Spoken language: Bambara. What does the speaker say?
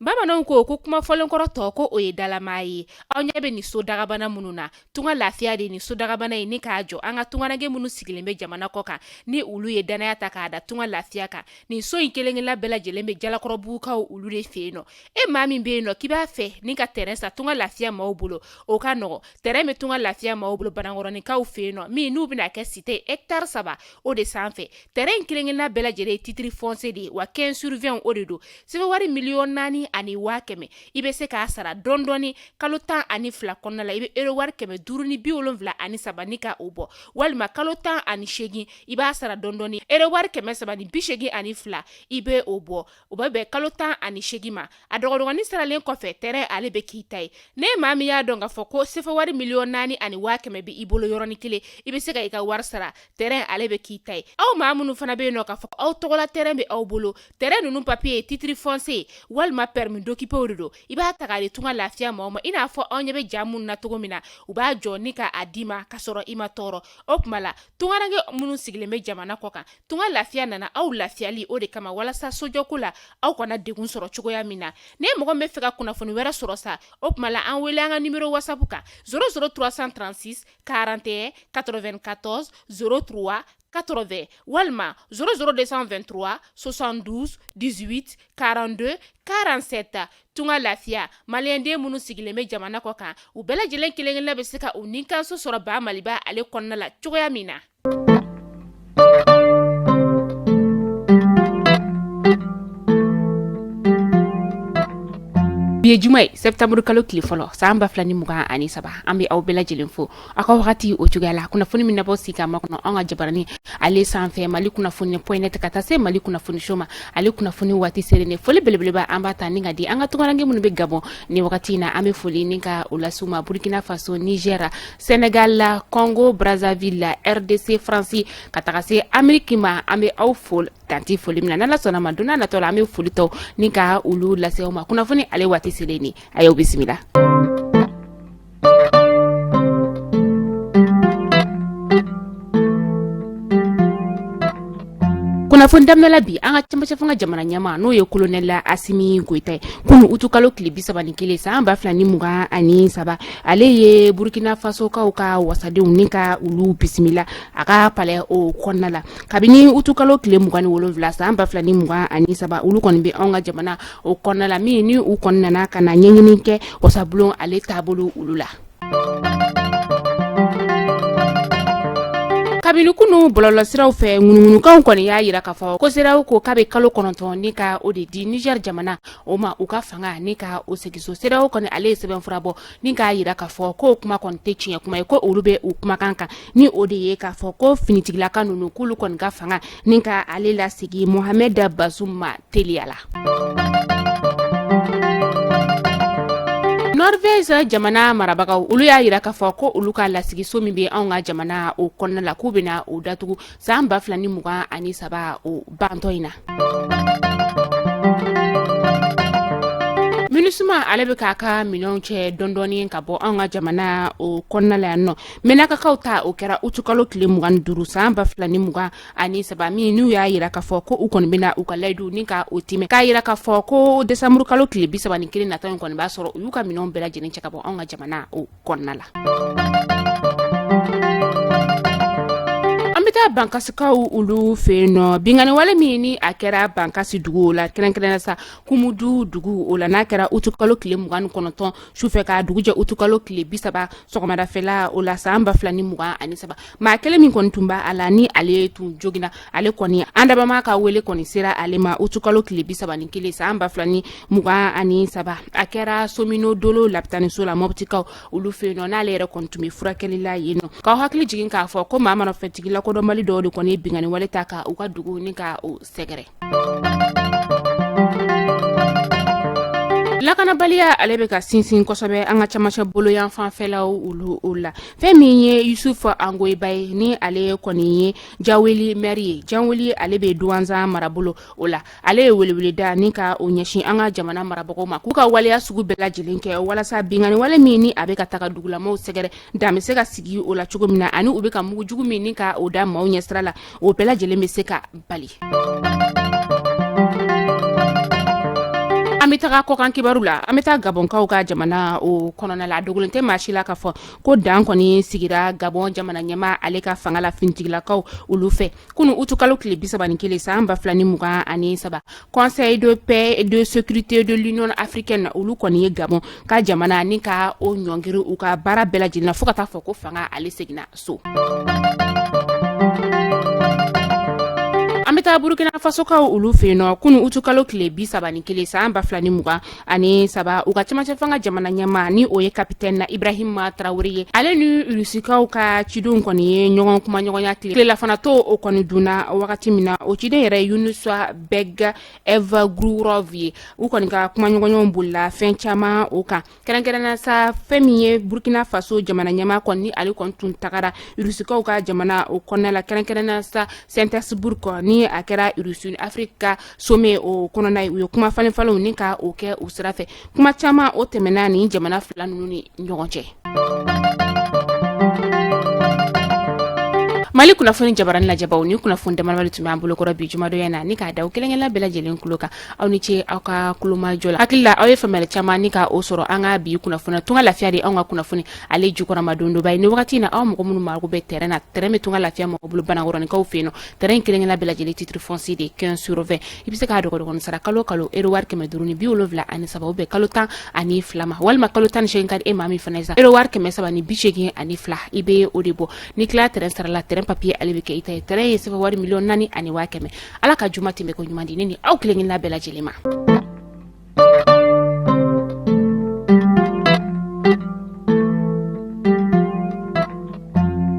Bamananw ko kuma fɔlenkɔrɔ tɔ ko o ye dalamaa ye. Aw ɲɛ bɛ nin so dagabana minnu na, Tunga Lafiya de nin so dagabana in ni k'a jɔ an ka tungaranke minnu sigilen bɛ jamana kɔ kan, ni olu ye dannaya ta k'a da Tunga Lafiya kan. Nin so in kelenkelenna bɛɛ lajɛlen bɛ Jalakɔrɔbugukaw olu de fɛ yen nɔ. E maa min bɛ yen nɔ k'i b'a fɛ ni ka terrain san Tunga Lafiya maaw bolo, o ka nɔgɔ. Terrain bɛ Tunga Lafiya maaw bolo Banankɔrɔninkaw fɛ yen nɔ, min n'u bɛna kɛ cité hectare 3 o de sanfɛ. Terrain in kelenkelenna bɛɛ lajɛlen ye titre foncier de ye, wa 15 sur 20 o de don. CFA wari 4,100,000, i bɛ se k'a sara dɔɔni dɔɔni kalo 12 kɔnɔna la. I bɛ euro wari 573 ni ka o bɔ, walima kalo 18 i b'a sara dɔɔni dɔɔni, euro wari 382 i bɛ o bɔ. O bɛ bɛn kalo 18 ma. A dɔgɔdɔgɔnin saralen kɔfɛ, terrain ale bɛ k'i ta ye. Ne maa min y'a dɔn k'a fɔ ko CFA wari 4,100,000 bɛ i bolo yɔrɔnin kelen, i bɛ se ka i ka wari sara, terrain ale bɛ k'i ta ye. Aw maa minnu fana bɛ yen nɔ k'a fɔ aw tɔgɔla terrain bɛ aw bolo, terrain ninnu papier ye titre foncier walima permis d'occuper de don, i b'a ta k'a di Tunga Lafiya maaw ma. I n'a fɔ aw ɲɛ bɛ ja minnu na cogo min na, u b'a jɔ ni k'a d'i ma ka sɔrɔ i ma tɔɔrɔ. O tuma la, tungaranke minnu sigilen bɛ jamana kɔ kan, Tunga Lafiya nana aw lafiyali o de kama, walasa sojɔko la aw kana degun sɔrɔ cogoya min na. Ni mɔgɔ min bɛ fɛ ka kunnafoni wɛrɛ sɔrɔ sa, o tuma la an wele an ka numéro WhatsApp kan 00 336 41 94 03 80 walima 00 223 72 18 42 47. Tunga Lafiya, maliyɛnden minnu sigilen bɛ jamana kɔ kan, u bɛɛ lajɛlen kelen-kelenna bɛ se ka u nikanso sɔrɔ ba Maliba ale kɔnɔna la cogoya min na. Bi ye juma ye, septembre kalo tile fɔlɔ, san 2023. An bɛ aw bɛɛ lajɛlen fo aw ka wagati o cogoya la. Kunnafoni min nabɔ sigi ka makɔnɔ an ka jabarani ale sanfɛ, Mali kunnafoni point net, ka taa se Mali kunnafoni so ma, ale kunnafoni waati selen ne. Foli belebeleba an b'a ta ni ka di an ka tungaranke minnu bɛ Gabon ni wagati in na, an bɛ foli ni ka o lase u ma, Burkina Faso, Niger, Sénégal la, Congo Brazzaville la, RDC, France, ka taga se Amérique ma. An bɛ aw fo dan tɛ foli min na. N'Ala sɔnna ma, don n'a natɔ la, an bɛ foli tɔ ni ka olu lase aw ma. Kunnafoni ale waati selen ni a y'aw bisimila. Kunnafoni daminɛ la bi, an ka cɛmancɛ fanga jamana ɲɛmaa, n'o ye kolonɛli Asimi Goyita ye, kunu utukalo tile 31 san 2023, ale ye Burkina Fasokaw ka wasadenw ni ka olu bisimila a ka palais o kɔnɔna la. Kabini utukalo tile 27 san 2023, olu kɔni bɛ anw ka jamana o kɔnɔna la, min ni u kɔni nana ka na ɲɛɲini kɛ wasabulon ale taabolo olu la. Kabini kunu, bɔlɔlɔsiraw fɛ, ŋunuŋunukanw kɔni y'a jira k'a fɔ ko CEDEAO ko k'a bɛ kalo 9 ni ka o de di Niger jamana o ma, u ka fanga ni ka o segin so. CEDEAO kɔni ale ye sɛbɛnfura bɔ ni k'a jira k'a fɔ k'o kuma kɔni tɛ tiɲɛ kuma ye, ko olu bɛ u kumakan kan, ni o de ye k'a fɔ ko finitigilaka ninnu k'olu kɔni ka fanga ni ka ale lasegin Mohamed Bazoum ma teliya la. Norvège jamana marabagaw olu y'a jira k'a fɔ ko olu ka lasigiso min bɛ anw ka jamana o kɔnɔna la, k'u bɛna o datugu san 2023 o bantɔ in na. MINUSMA ale bɛ k'a ka minɛnw cɛ dɔɔni ka bɔ anw ka jamana o kɔnɔna la yan nɔ. Menakakaw ta, o kɛra utukalo tile 25 san 2023, min n'u y'a jira k'a fɔ ko u kɔni bɛna u ka layidu ni ka o timɛ, k'a jira k'a fɔ ko desanburu kalo tile 31 nata in kɔni b'a sɔrɔ u y'u ka minɛnw bɛɛ lajɛlen cɛ ka bɔ anw ka jamana o kɔnɔna la. An bɛ taa Bankasikaw olu fɛ yen nɔ. Binkanni wale min ni a kɛra Bankasi dugu la, kɛrɛnkɛrɛnnenya sa Kumudu dugu o la, n'a kɛra utukalo tile 29 sufɛ ka dugu jɛ utukalo tile 30 sɔgɔmadafɛla o la san 2023, maa kelen min kɔni tun b'a la ni ale tun joginna, ale kɔni an dabama ka wele kɔni sera ale ma utukalo tile 31 san 2023. A kɛra Somino Dolo lapitaniso la, Mɔptikaw olu fɛ yen nɔ, n'ale yɛrɛ kɔni tun bɛ furakɛli la yen nɔ. K'aw hakili jigin k'a fɔ ko maa marifɛtigi lakodɔnbali dɔw de kɔni ye binkanni wale ta ka u ka dugu ni ka o sɛgɛrɛ. Lakanabaliya ale bɛ ka sinsin kosɛbɛ an ka camancɛ bolo yan fanfɛlaw olu o la. Fɛn min ye Yusufu Angoyiba ye, ni ale kɔni ye Jaweli mɛri ye, Jaweli ale bɛ Duwanzan marabolo o la, ale ye weleweleda ni ka o ɲɛsin an ka jamana marabagaw ma, k'u ka waleya sugu bɛɛ lajɛlen kɛ walasa binkanni wale min ni a bɛ ka taga dugulamaw sɛgɛrɛ, dan bɛ se ka sigi o la cogo min na, ani u bɛ ka mugujugu min ni ka o da maaw ɲɛsira la, o bɛɛ lajɛlen bɛ se ka bali. An bɛ An bɛ taga kɔkan kibaru la. An bɛ taa Gabɔnkaw ka jamana o kɔnɔna la. A dogolen tɛ maa si la k'a fɔ ko dan kɔni sigira Gabɔn jamana ɲɛmaa ale ka fanga la finitigilakaw olu fɛ kunun utukalo tile 31 san 2023. Conseil de paix et de sécurité de l'Union africaine olu kɔni ye Gabɔn ka jamana ni ka o ɲɔngiri u ka baara bɛɛ lajɛlen na fo ka taa fɔ ko fanga ale seginna so. An bɛ taa Burukina Fasokaw olu fɛ yen nɔ. Kunun utukalo tile 31 san 2023, u ka cɛmancɛ fanga jamana ɲɛmaa ni o ye kapitɛni Ibrahima Tarawele ye, ale ni Rusikaw ka cidenw kɔni ye ɲɔgɔn kumaɲɔgɔnya. Tilelafana to o kɔni dunna wagati min na, o ciden yɛrɛ Yunus Beg Evgurov ye, u kɔni ka kumaɲɔgɔnyaw bolila fɛn caman o kan, kɛrɛnkɛrɛnna sa fɛn min ye Burkina Faso jamana ɲɛmaa kɔni ni ale kɔni tun tagara Rusikaw ka jamana o kɔnɔna la, kɛrɛnkɛrɛnna sa Saint-Pétersbourg ni a kɛra Russie ni Afrique ka sommet o kɔnɔna ye. U ye kuma falen falenw ni ka o kɛ o sira fɛ. Kuma caman o tɛmɛna ni jamana fila ninnu ni ɲɔgɔn cɛ. Mali kunnafoni jabarani lajɛbaw, ni kunnafoni damadama tun b'an bolokɔrɔ bi jumadonya na ni k'a da aw kelen-kelenna bɛɛ lajɛlen tulo kan. Aw ni ce aw ka kulomajɔ la. Hakili la aw ye faamuyali caman ni ka o sɔrɔ an ka bi kunnafoni. Tunga Lafiya de anw ka kunnafoni ale jukɔrɔmadondonba ye ni wagati in na. Aw mɔgɔ minnu mago bɛ terrain na, terrain bɛ Tunga Lafiya mɔgɔ bolo Banakɔrɔnikaw fɛ yen nɔ. Terrain kelen-kelenna bɛɛ lajɛlen titre foncier de 15 sur 20. I bɛ se k'a dɔgɔdɔgɔnin sara kalo kalo euro wari 573 ou bɛn kalo 12 ma, walima kalo 18 ka di e maa min fana ye sa, euro wari 382, i bɛ o de bɔ. Ni tila terrain sara la, terrain papier ale bɛ kɛ i ta ye. Terrain ye CFA wari 4 100 000. Ala ka juma tɛmɛ ko ɲuman di ne ni aw kelen-kelenna bɛɛ lajɛlen ma.